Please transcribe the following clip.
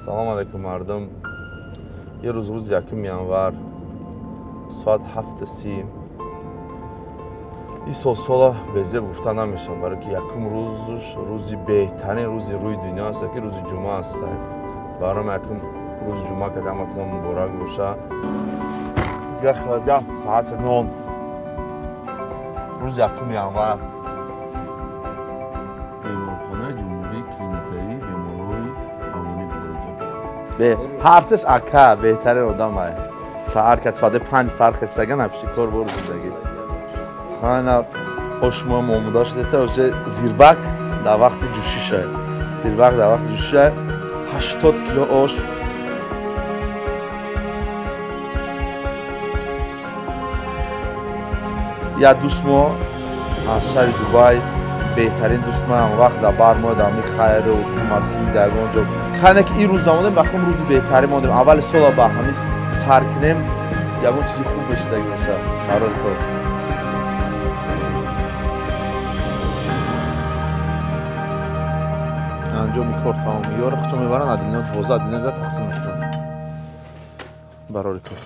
Салом алейкум мардум. Ин рӯз рӯзи 1 январ, соат 7:30. Ин сол сола безеб гуфта намешавад, барои ки якум рӯзш рӯзи беҳтарин рӯзи рӯи дунё аст, ки рӯзи ҷумъа аст. Барои якум рӯзи ҷумъа ки ҳаматон муборак боша. Дигар соат 9 рӯзи 1 январ. Беморхонаи ҷумҳурии клиникаи беморҳои равонӣ буда иҷо. Ҳарсеш ака беҳтарин одам ай. Саҳар ка соати 5 сар хестага напиши кор бор зиндагӣ. Хана ошмо омода шудеса, уже зирбак дар вақти ҷӯшиша. Зирбак дар вақти ҷӯшиша 80 кило ош. Як дӯст мо аз шаҳри Дубай, беҳтарин дӯст мо ҳам вақт дар бар мо дар ҳамин хайру кӯмаккунӣ дар ягон ҷо. Хайр не ки ин рӯз намонем, ба хум рӯзи беҳтарин мондем. Аввали сола ба ҳамин сар кунем, ягон чизи хуб бешидаги боша барои кор. Анҷоми кор тамом. Ёро худшон мебаранд, адлино 12 адлино тақсим мекунанд барори кор.